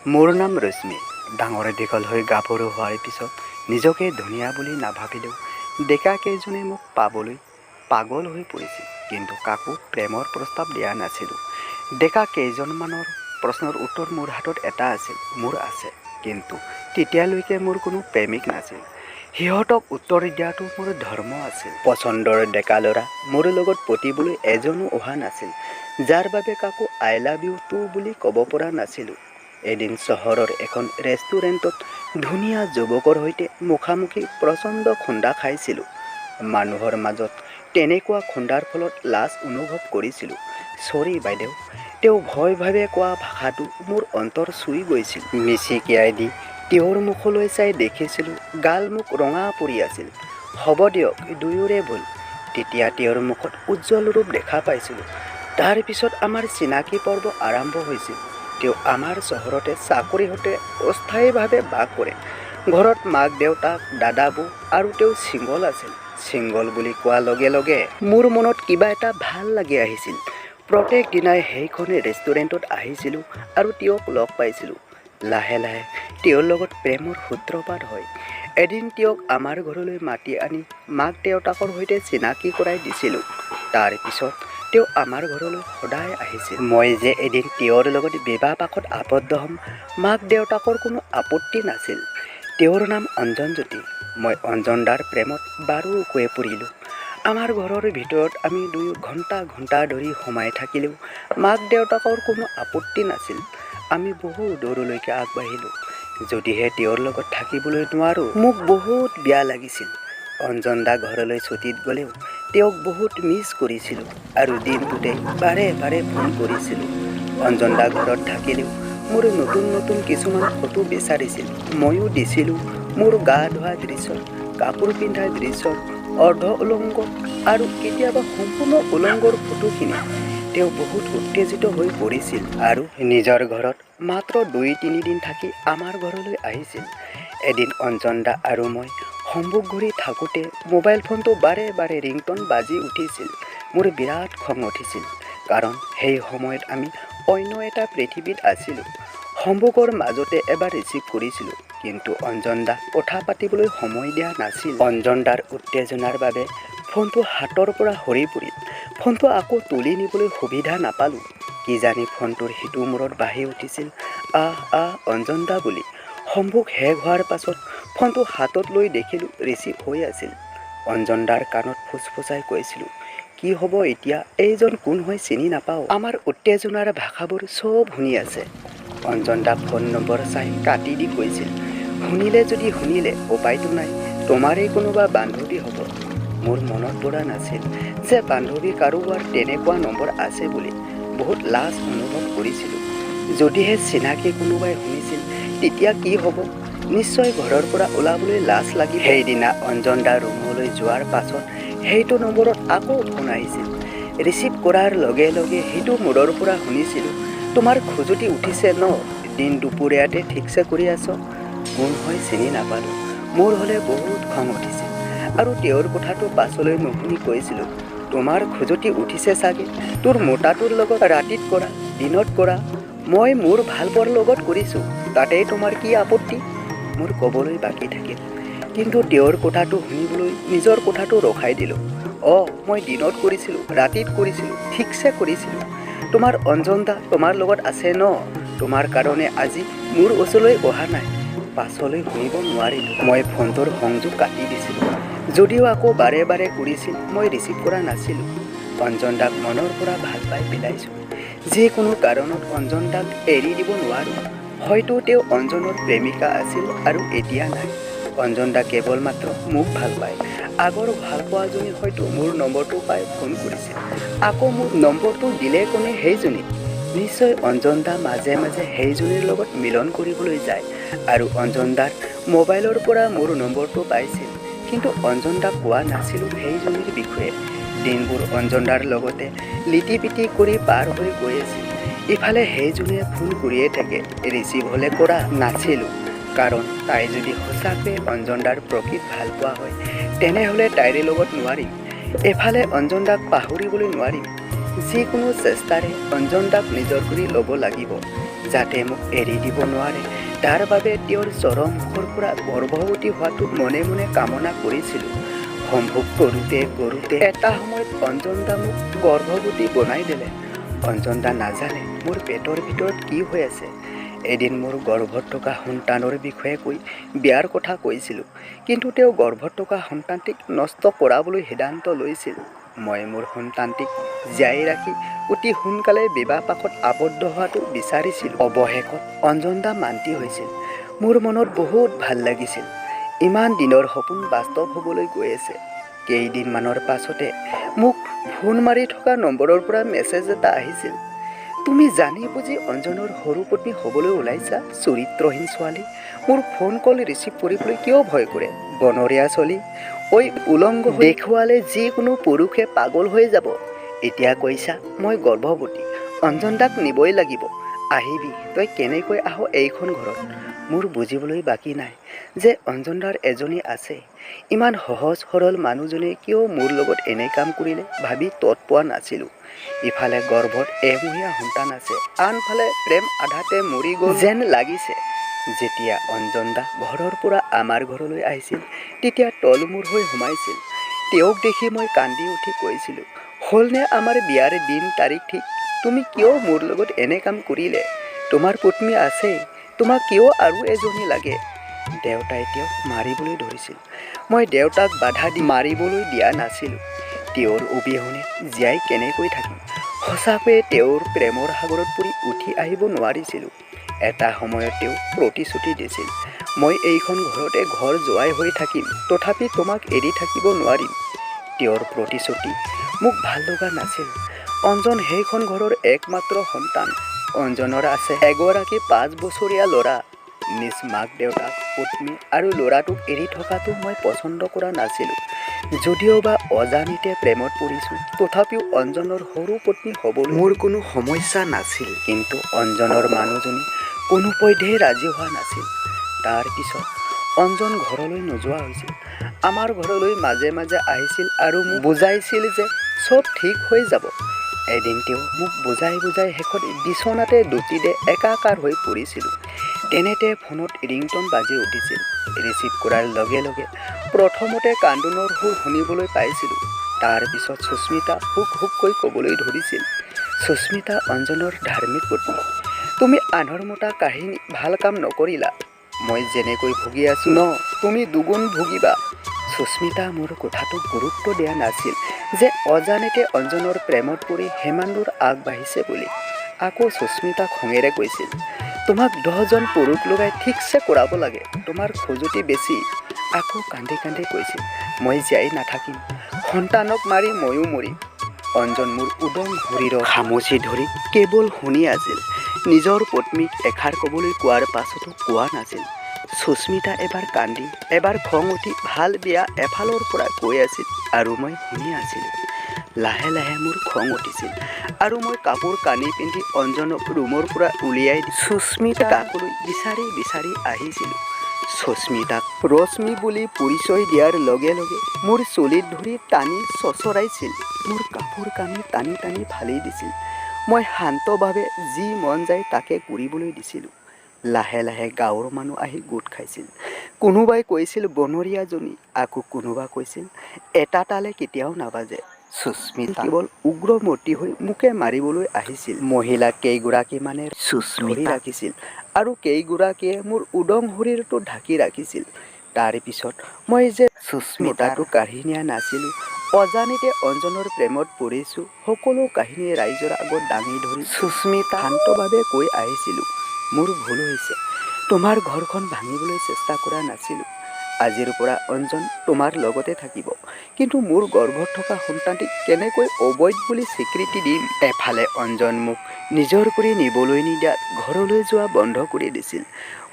মোৰ নাম ৰশ্মি। ডাঙৰ দীঘল হৈ গাভৰু হোৱাৰ পিছত নিজকে ধুনীয়া বুলি নাভাবিলেও ডেকা কেইজনে মোক পাবলৈ পাগল হৈ পৰিছিল। কিন্তু কাকো প্ৰেমৰ প্ৰস্তাৱ দিয়া নাছিলোঁ। ডেকা কেইজনমানৰ প্ৰশ্নৰ উত্তৰ মোৰ হাতত এটা আছিল, মোৰ আছে। কিন্তু তেতিয়ালৈকে মোৰ কোনো প্ৰেমিক নাছিল। সিহঁতক উত্তৰ দিয়াটো মোৰ ধৰ্ম আছিল। পচন্দৰ ডেকা ল'ৰা মোৰ লগত পতিবলৈ এজনো অহা নাছিল, যাৰ বাবে কাকো "I love you too" বুলি ক'ব পৰা নাছিলোঁ। এদিন চহৰৰ এখন ৰেষ্টুৰেণ্টত ধুনীয়া যুৱকৰ সৈতে মুখামুখি প্ৰচণ্ড খুন্দা খাইছিলোঁ। মানুহৰ মাজত তেনেকুৱা খুন্দাৰ ফলত লাজ অনুভৱ কৰিছিলোঁ। "ছৰি বাইদেউ।" তেওঁ ভয় ভাৱে কোৱা ভাষাটো মোৰ অন্তৰ চুই গৈছিল। মিচিকিয়াই দি তেওঁৰ মুখলৈ চাই দেখিছিলোঁ, গাল মুখ ৰঙা পৰি আছিল। "হ'ব দিয়ক, দুয়োৰে ভুল।" তেতিয়া তেওঁৰ মুখত উজ্জ্বল ৰূপ দেখা পাইছিলোঁ। তাৰ পিছত আমাৰ চিনাকি পৰ্ব আৰম্ভ হৈছিল। তেওঁ আমাৰ চহৰতে চাকৰি সূত্ৰে অস্থায়ীভাৱে বাস কৰে। ঘৰত মাক দেউতাক, দাদা বৌ আৰু তেওঁ ছিংগল আছিল। ছিংগল বুলি কোৱাৰ লগে লগে মোৰ মনত কিবা এটা ভাল লাগি আহিছিল। প্ৰত্যেক দিনাই সেইখন ৰেষ্টুৰেণ্টত আহিছিলোঁ আৰু তেওঁক লগ পাইছিলোঁ। লাহে লাহে তেওঁৰ লগত প্ৰেমৰ সূত্ৰপাত হয়। এদিন তেওঁক আমাৰ ঘৰলৈ মাতি আনি মাক দেউতাকৰ সৈতে চিনাকি কৰাই দিছিলোঁ। তাৰ পিছত তেওঁ আমাৰ ঘৰলৈ সদায় আহিছিল। মই যে এদিন তেওঁৰ লগত বিবাহ পাশত আবদ্ধ হ'ম, মাক দেউতাকৰ কোনো আপত্তি নাছিল। তেওঁৰ নাম অঞ্জনজ্যোতি। মই অঞ্জনদাৰ প্ৰেমত বাৰুকৈয়ে পৰিলোঁ। আমাৰ ঘৰৰ ভিতৰত আমি দুয়ো ঘণ্টা ঘণ্টা ধৰি সোমাই থাকিলেও মাক দেউতাকৰ কোনো আপত্তি নাছিল। আমি বহু দূৰলৈকে আগবাঢ়িলোঁ। যদিহে তেওঁৰ লগত থাকিবলৈ নোৱাৰোঁ, মোক বহুত বেয়া লাগিছিল। অঞ্জনদা ঘৰলৈ ছুটীত গ'লেও তেওঁক বহুত মিছ কৰিছিলোঁ আৰু দিনটোতে বাৰে বাৰে ফোন কৰিছিলোঁ। অঞ্জনদা ঘৰত থাকিলেও মোৰ নতুন নতুন কিছুমান ফটো বিচাৰিছিল। ময়ো দিছিলোঁ মোৰ গা ধোৱা দৃশ্য, কাপোৰ পিন্ধা দৃশ্য, অৰ্ধ উলংগ আৰু কেতিয়াবা সম্পূৰ্ণ উলংগৰ ফটোখিনি। তেওঁ বহুত উত্তেজিত হৈ পৰিছিল আৰু নিজৰ ঘৰত মাত্ৰ 2-3 দিন থাকি আমাৰ ঘৰলৈ আহিছিল। এদিন অঞ্জনদা আৰু মই সম্ভোগ কৰি থাকোঁতে মোবাইল ফোনটো বাৰে বাৰে ৰিংটন বাজি উঠিছিল। মোৰ বিৰাট খং উঠিছিল, কাৰণ সেই সময়ত আমি অন্য এটা পৃথিৱীত আছিলোঁ। সম্ভোগৰ মাজতে এবাৰ ৰিচিভ কৰিছিলোঁ, কিন্তু অঞ্জনদা কথা পাতিবলৈ সময় দিয়া নাছিল। অঞ্জনদাৰ উত্তেজনাৰ বাবে ফোনটো হাতৰ পৰা সৰি পৰিল। ফোনটো আকৌ তুলি নিবলৈ সুবিধা নাপালোঁ। কিজানি ফোনটোৰ সিটো মূৰত বাঢ়ি উঠিছিল "আহ আহ অঞ্জনদা" বুলি। সম্ভোগ শেষ হোৱাৰ পাছত ফোনটো হাতত লৈ দেখিলোঁ, ৰিচিভ হৈ আছিল। অঞ্জনদাৰ কাণত ফুচফুচাই কৈছিলোঁ, "কি হ'ব এতিয়া? এইজন কোন হয় চিনি নাপাওঁ। আমাৰ উত্তেজনাৰ ভাষাবোৰ চব শুনি আছে।" অঞ্জনদা ফোন নম্বৰ চাই কাটি দি কৈছিল, "শুনিলে যদি শুনিলে, উপায়তো নাই। তোমাৰেই কোনোবা বান্ধৱী হ'ব।" মোৰ মনত পৰা নাছিল যে বান্ধৱী কাৰোবাৰ তেনেকুৱা নম্বৰ আছে বুলি। বহুত লাজ অনুভৱ কৰিছিলোঁ। যদিহে চিনাকি কোনোবাই শুনিছিল, তেতিয়া কি হ'ব? নিশ্চয় ঘৰৰ পৰা ওলাবলৈ লাজ লাগিব। সেইদিনা অঞ্জনদা ৰুমলৈ যোৱাৰ পাছত সেইটো নম্বৰত আকৌ ফোন আহিছিল। ৰিচিভ কৰাৰ লগে লগে সেইটো মূৰৰ পৰা শুনিছিলোঁ, "তোমাৰ খজুতি উঠিছে ন? দিন দুপৰীয়াতে ঠিকছে কৰি আছ।" কোন হয় চিনি নাপালোঁ। মোৰ হ'লে বহুত খং উঠিছিল আৰু তেওঁৰ কথাটো পাছলৈ নুশুনি কৈছিলোঁ, "তোমাৰ খজুতি উঠিছে চাগে তোৰ মোটাটোৰ লগত ৰাতিত কৰা, দিনত কৰা। মই মোৰ ভালপোৱাৰ লগত কৰিছোঁ, তাতেই তোমাৰ কি আপত্তি?" মোৰ ক'বলৈ বাকী থাকিল, কিন্তু তেওঁৰ কথাটো শুনিবলৈ নিজৰ কথাটো ৰখাই দিলোঁ। "অঁ, মই দিনত কৰিছিলোঁ, ৰাতিত কৰিছিলোঁ, ঠিকছে কৰিছিলোঁ। তোমাৰ অঞ্জনদা তোমাৰ লগত আছে ন? তোমাৰ কাৰণে আজি মোৰ ওচৰলৈ অহা নাই।" পাছলৈ শুনিব নোৱাৰিলোঁ। মই ফোনটোৰ সংযোগ কাটি দিছিলোঁ। যদিও আকৌ বাৰে বাৰে কৰিছিল, মই ৰিচিভ কৰা নাছিলোঁ। অঞ্জনদাক মনৰ পৰা ভাল পাই পেলাইছোঁ। যিকোনো কাৰণত অঞ্জনদাক এৰি দিব নোৱাৰোঁ। হয়তো তেওঁ অঞ্জনৰ প্ৰেমিকা আছিল আৰু এতিয়া নাই। অঞ্জনদা কেৱল মাত্ৰ মোক ভাল পায়। আগৰ ভালপোৱাজনী হয়তো মোৰ নম্বৰটো পাই ফোন কৰিছিল। আকৌ মোৰ নম্বৰটো দিলে কোনে? সেইজনী নিশ্চয়। অঞ্জনদা মাজে মাজে সেইজনীৰ লগত মিলন কৰিবলৈ যায় আৰু অঞ্জনদাৰ মোবাইলৰ পৰা মোৰ নম্বৰটো পাইছিল। কিন্তু অঞ্জনদাক কোৱা নাছিলোঁ সেইজনীৰ বিষয়ে। দিনবোৰ অঞ্জনদাৰ লগতে লিটি পিটি কৰি পাৰ হৈ গৈ আছিল। ইফালে সেইজনীয়ে ফোন কৰিয়ে থাকে। ৰিচিভ হ'লে কৰা নাছিলোঁ, কাৰণ তাই যদি সঁচাকৈয়ে অঞ্জনদাৰ প্ৰকৃত ভালপোৱা হয়, তেনেহ'লে তাইৰ লগত নোৱাৰিম। এফালে অঞ্জনদাক পাহৰিবলৈ নোৱাৰিম। যিকোনো চেষ্টাৰে অঞ্জন দাক নিজৰ কৰি ল'ব লাগিব, যাতে মোক এৰি দিব নোৱাৰে। তাৰ বাবে তেওঁৰ চৰমুখৰ পৰা গৰ্ভৱতী হোৱাটো মনে মনে কামনা কৰিছিলোঁ। সম্ভোগ কৰোঁতে কৰোঁতে এটা সময়ত অঞ্জন দা মোক গৰ্ভৱতী বনাই দিলে। অঞ্জন দা নাজানে মোৰ পেটৰ ভিতৰত কি হৈ আছে। এদিন মোৰ গৰ্ভত থকা সন্তানৰ বিষয়ে কৈ বিয়াৰ কথা কৈছিলোঁ, কিন্তু তেওঁ গৰ্ভত থকা সন্তানটিক নষ্ট কৰাবলৈ সিদ্ধান্ত লৈছিল। মই মোৰ সন্তানটিক জীয়াই ৰাখি অতি সোনকালে বিবাহ পাশত আবদ্ধ হোৱাটো বিচাৰিছিলোঁ। অৱশেষত অঞ্জন দা মান্তি হৈছিল। মোৰ মনত বহুত ভাল লাগিছিল। ইমান দিনৰ সপোন বাস্তৱ হ'বলৈ গৈ আছে। কেইদিনমানৰ পাছতে মোক ফোন মাৰি থকা নম্বৰৰ পৰা মেছেজ এটা আহিছিল, তুমি জানি বুজি অঞ্জনৰ সৰু পত্নী হ'বলৈ ওলাইছা, চৰিত্ৰহীন ছোৱালী। মোৰ ফোন কল ৰিচিভ কৰিবলৈ কিয় ভয় কৰে? বনৰীয়া ছোৱালী, ঐ উলংগ হৈ দেখুৱালে যিকোনো পুৰুষে পাগল হৈ যাব। এতিয়া কৈছা মই গৰ্ভৱতী, অঞ্জন দাক নিবই লাগিব। আহিবি, তই কেনেকৈ আহ এইখন ঘৰত? মোৰ বুজিবলৈ বাকী নাই যে অঞ্জনদাৰ এজনী আছে। ইমান সহজ সৰল মানুহজনে কিয় মোৰ লগত এনে কাম কৰিলে ভাবি তত পোৱা নাছিলোঁ। ইফালে গৰ্ভত এমহীয়া সন্তান আছে, আনফালে প্ৰেম আধাতে মৰি গ'ল যেন লাগিছে। যেতিয়া অঞ্জন দা ঘৰৰ পৰা আমাৰ ঘৰলৈ আহিছিল, তেতিয়া তলমূৰ হৈ সোমাইছিল। তেওঁক দেখি মই কান্দি উঠি কৈছিলোঁ, হ'লনে আমাৰ বিয়াৰ দিন তাৰিখ ঠিক? তুমি কিয় মোৰ লগত এনে কাম কৰিলে? তোমাৰ পত্নী আছেই, তোমাক কিয় আৰু এজনী লাগে? দেউতাই তেওঁক মাৰিবলৈ ধৰিছিল। মই দেউতাক বাধা দি মাৰিবলৈ দিয়া নাছিলোঁ। তেওঁৰ অবিহনে জীয়াই কেনেকৈ থাকিম? সঁচাকৈয়ে তেওঁৰ প্ৰেমৰ সাগৰত পৰি উঠি আহিব নোৱাৰিছিলোঁ। এটা সময়ত তেওঁ প্ৰতিশ্ৰুতি দিছিল, মই এইখন ঘৰতে ঘৰ জোঁৱাই হৈ থাকিম, তথাপি তোমাক এৰি থাকিব নোৱাৰিম। তেওঁৰ প্ৰতিশ্ৰুতি মোক ভাল লগা নাছিল। অঞ্জন সেইখন ঘৰৰ একমাত্ৰ সন্তান। অঞ্জনৰ আছে এগৰাকী 5 বছৰীয়া ল'ৰা। নিজ মাক দেউতাক, পত্নী আৰু ল'ৰাটোক এৰি থকাটো মই পচন্দ কৰা নাছিলোঁ। যদিওবা অজানিতে প্ৰেমত পৰিছোঁ, তথাপিও অঞ্জনৰ সৰু পত্নী হ'বলৈ মোৰ কোনো সমস্যা নাছিল। কিন্তু অঞ্জনৰ মানুহজনী কোনোপধ্যেই ৰাজি হোৱা নাছিল। তাৰ পিছত অঞ্জন ঘৰলৈ নোযোৱা হৈছিল। আমাৰ ঘৰলৈ মাজে মাজে আহিছিল আৰু মোক বুজাইছিল যে চব ঠিক হৈ যাব। এদিন তেওঁ মোক বুজাই বুজাই শেষত বিচনাতে দুটিদে একাকাৰ হৈ পৰিছিলোঁ। তেনেতে ফোনত ৰিংটন বাজি উঠিছিল। ৰিচিভ কৰাৰ লগে লগে প্ৰথমতে কান্দোনৰ সুৰ শুনিবলৈ পাইছিলোঁ। তাৰ পিছত সুস্মিতা হুক হুককৈ ক'বলৈ ধৰিছিল। সুস্মিতা অঞ্জনৰ ধাৰ্মিক পত্নী। তুমি আনৰ মতা কাহিনী ভাল কাম নকৰিলা। মই যেনেকৈ ভুগি আছোঁ ন, তুমি দুগুণ ভুগিবা। সুস্মিতা মোৰ কথাটোক গুৰুত্ব দিয়া নাছিল যে অজানিতে অঞ্জনৰ প্ৰেমত পৰি সিমান দূৰ আগবাঢ়িছে বুলি। আকৌ সুস্মিতা খঙেৰে কৈছিল, তোমাক 10জন পুৰুষ লগাই ঠিকছে কৰাব লাগে, তোমাৰ খজুতি বেছি। আকৌ কান্দি কান্দি কৈছিল, মই জীয়াই নাথাকিম, সন্তানক মাৰি ময়ো মৰিম। অঞ্জন মোৰ উদং শৰীৰত খামুচি ধৰি কেৱল শুনি আছিল। নিজৰ পত্নীক এষাৰ ক'বলৈ কোৱাৰ পাছতো কোৱা নাছিল। সুস্মিতা এবাৰ কান্দি এবাৰ খং উঠি ভাল বেয়া এফালৰ পৰা কৈ আছিল আৰু মই শুনি আছিলোঁ। লাহে লাহে মোৰ খং উঠিছিল আৰু মই কাপোৰ কানি পিন্ধি অঞ্জনক ৰুমৰ পৰা উলিয়াই দি সুস্মিতা কাষলৈ বিচাৰি বিচাৰি আহিছিলোঁ। সুস্মিতাক ৰশ্মি বুলি পৰিচয় দিয়াৰ লগে লগে মোৰ চুলিত ধৰি টানি চোঁচৰাইছিল, মোৰ কাপোৰ কানি টানি টানি ফালি দিছিল। মই শান্তভাৱে যি মন যায় তাকে কৰিবলৈ দিছিলোঁ। লাহে লাহে গাঁৱৰ মানুহ আহি গোট খাইছিল। কোনোবাই কৈছিল বনৰীয়াজনী, আকৌ কোনোবা কৈছিল এটা তালে কেতিয়াও নাবাজে। সুস্মিতা কেৱল উগ্ৰমূৰ্তি হৈ মোকে মাৰিবলৈ আহিছিল। মহিলা কেইগৰাকীমানে ধৰি ৰাখিছিল আৰু কেইগৰাকীয়ে মোৰ উদং শৰীৰটো ঢাকি ৰাখিছিল। তাৰ পিছত মই যে সুস্মিতাটো কাঢ়ি নিয়া নাছিলোঁ, অজানিতে অঞ্জনৰ প্ৰেমত পৰিছোঁ, সকলো কাহিনী ৰাইজৰ আগত দাঙি ধৰি সুস্মিতা শান্তভাৱে কৈ আহিছিলোঁ, মোৰ ভুল হৈছে, তোমাৰ ঘৰখন ভাঙিবলৈ চেষ্টা কৰা নাছিলোঁ। আজিৰ পৰা অঞ্জন তোমাৰ লগতে থাকিব। কিন্তু মোৰ গৰ্ভত থকা সন্তানটিক কেনেকৈ অবৈধ বুলি স্বীকৃতি দিম? এফালে অঞ্জন মোক নিজৰ কৰি নিবলৈ নিদিয়াত ঘৰলৈ যোৱা বন্ধ কৰি দিছিল।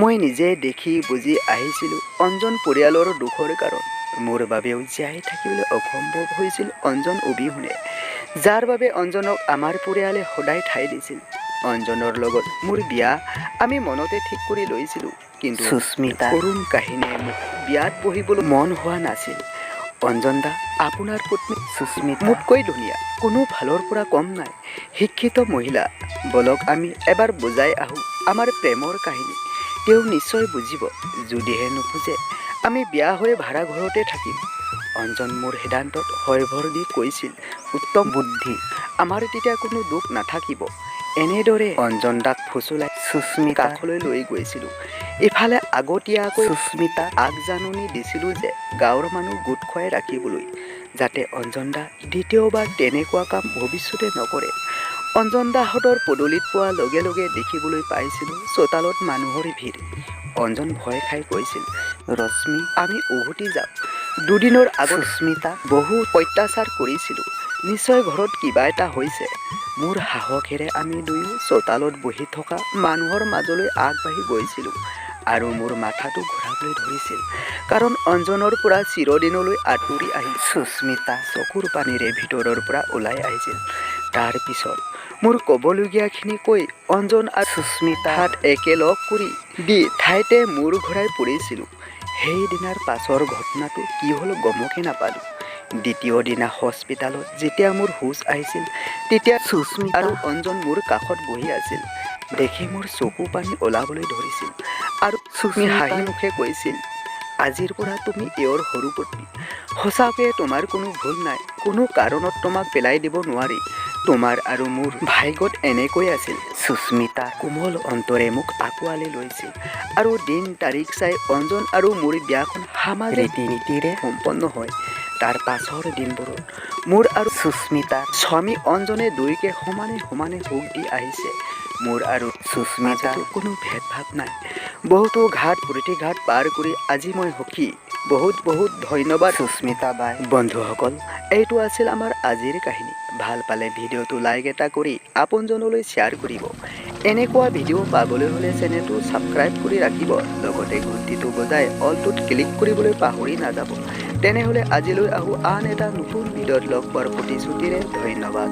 মই নিজে দেখি বুজি আহিছিলোঁ অঞ্জন পৰিয়ালৰ দুখৰ কাৰণ। মোৰ বাবেও জীয়াই থাকিবলৈ অসম্ভৱ হৈছিল অঞ্জন অবিহনে, যাৰ বাবে অঞ্জনক আমাৰ পৰিয়ালে সদায় ঠাই দিছিল। অঞ্জনৰ লগত মোৰ বিয়া আমি মনতে ঠিক কৰি লৈছিলোঁ, কিন্তু সুস্মিতা কৰুণ কাহিনীয়ে মোক বিয়াত বহিবলৈ মন হোৱা নাছিল। অঞ্জন দা, আপোনাৰ পত্নী সুস্মিতা মোতকৈ ধুনীয়া, কোনো ফালৰ পৰা কম নাই, শিক্ষিত মহিলা। বলক আমি এবাৰ বুজাই আহোঁ আমাৰ প্ৰেমৰ কাহিনী। তেওঁ নিশ্চয় বুজিব। যদিহে নুবুজে, আমি বিয়া হৈ ভাড়া ঘৰতে থাকিম। অঞ্জন মোৰ সিদ্ধান্তত হয়ভৰ দি কৈছিল, উত্তম বুদ্ধি। আমাৰ তেতিয়া কোনো দুখ নাথাকিব। এনেদৰে অঞ্জন দাক ফুচুলাই সুস্মিতা কাষলৈ লৈ গৈছিলোঁ। ইফালে আগতীয়াকৈ সুস্মিতা আগজাননী দিছিলোঁ যে গাঁৱৰ মানুহ গোট খুৱাই ৰাখিবলৈ, যাতে অঞ্জন দা দ্বিতীয়বাৰ তেনেকুৱা কাম ভৱিষ্যতে নকৰে। অঞ্জন দাহঁতৰ পদূলিত পোৱাৰ লগে লগে দেখিবলৈ পাইছিলোঁ চোতালত মানুহৰ ভিৰ। অঞ্জন ভয় খাই কৈছিল, ৰশ্মি আমি উভতি যাওঁ। দুদিনৰ আগত সুস্মিতা বহু অত্যাচাৰ কৰিছিলোঁ, নিশ্চয় ঘৰত কিবা এটা হৈছে। মোৰ সাহসেৰে আমি দুয়ো চোতালত বহি থকা মানুহৰ মাজলৈ আগবাঢ়ি গৈছিলোঁ আৰু মোৰ মাথাটো ঘূৰাবলৈ ধৰিছিল, কাৰণ অঞ্জনৰ পৰা চিৰদিনলৈ আঁতৰি আহি সুস্মিতা চকুৰ পানীৰে ভিতৰৰ পৰা ওলাই আহিছিল। তাৰ পিছত মোৰ ক'বলগীয়াখিনি কৈ অঞ্জন আৰু সুস্মিতা হাত একেলগ কৰি দি ঠাইতে মূৰ ঘূৰাই পৰিছিলোঁ। সেইদিনাৰ পাছৰ ঘটনাটো কি হ'ল গমকে নাপালোঁ। দ্বিতীয় দিনা হস্পিতালত যেতিয়া মোৰ হুঁচ আহিছিল, তেতিয়া সুস্মিতা আৰু অঞ্জন মোৰ কাষত বহি আছিল। দেখি মোৰ চকু পানী ওলাবলৈ ধৰিছিল আৰু তুমি হাঁহি মুখে কৈছিল, আজিৰ পৰা তুমি এওঁৰ সৰু পত্নী। সঁচাকৈয়ে তোমাৰ কোনো ভুল নাই। কোনো কাৰণত তোমাক পেলাই দিব নোৱাৰি। তোমাৰ আৰু মোৰ ভাগ্যত এনেকৈ আছিল। সুস্মিতা কোমল অন্তৰে মোক আঁকোৱালি লৈছিল আৰু দিন তাৰিখ চাই অঞ্জন আৰু মোৰ বিয়াখন সামাজিক ৰীতি নীতিৰে সম্পন্ন হয়। তাৰ পাছৰ দিনবোৰত মোৰ আৰু সুস্মিতা স্বামী অঞ্জনে দুয়োকে সমানে সমানে সুখ দি আহিছে। মোৰ আৰু সুস্মিতা মাজতো কোনো ভেদভাৱ নাই। বহুতো ঘাট প্ৰতিঘাত পাৰ কৰি আজি মই সুখী। বহুত বহুত ধন্যবাদ সুস্মিতা বাই। বন্ধুসকল। এইটো আছিল আমাৰ আজিৰ কাহিনী। ভাল পালে ভিডিঅ'টো লাইক এটা কৰি আপোনজনলৈ শ্বেয়াৰ কৰিব। এনেকুৱা ভিডিঅ' পাবলৈ হ'লে চেনেলটো ছাবস্ক্ৰাইব কৰি ৰাখিব, লগতে ঘণ্টিটো বজাই অলটোত ক্লিক কৰিবলৈ পাহৰি নাযাব। তেনেহ'লে আজিলৈ আহোঁ, আন এটা নতুন ভিডিঅ'ত লগ পোৱাৰ প্ৰতিশ্ৰুতিৰে। ধন্যবাদ।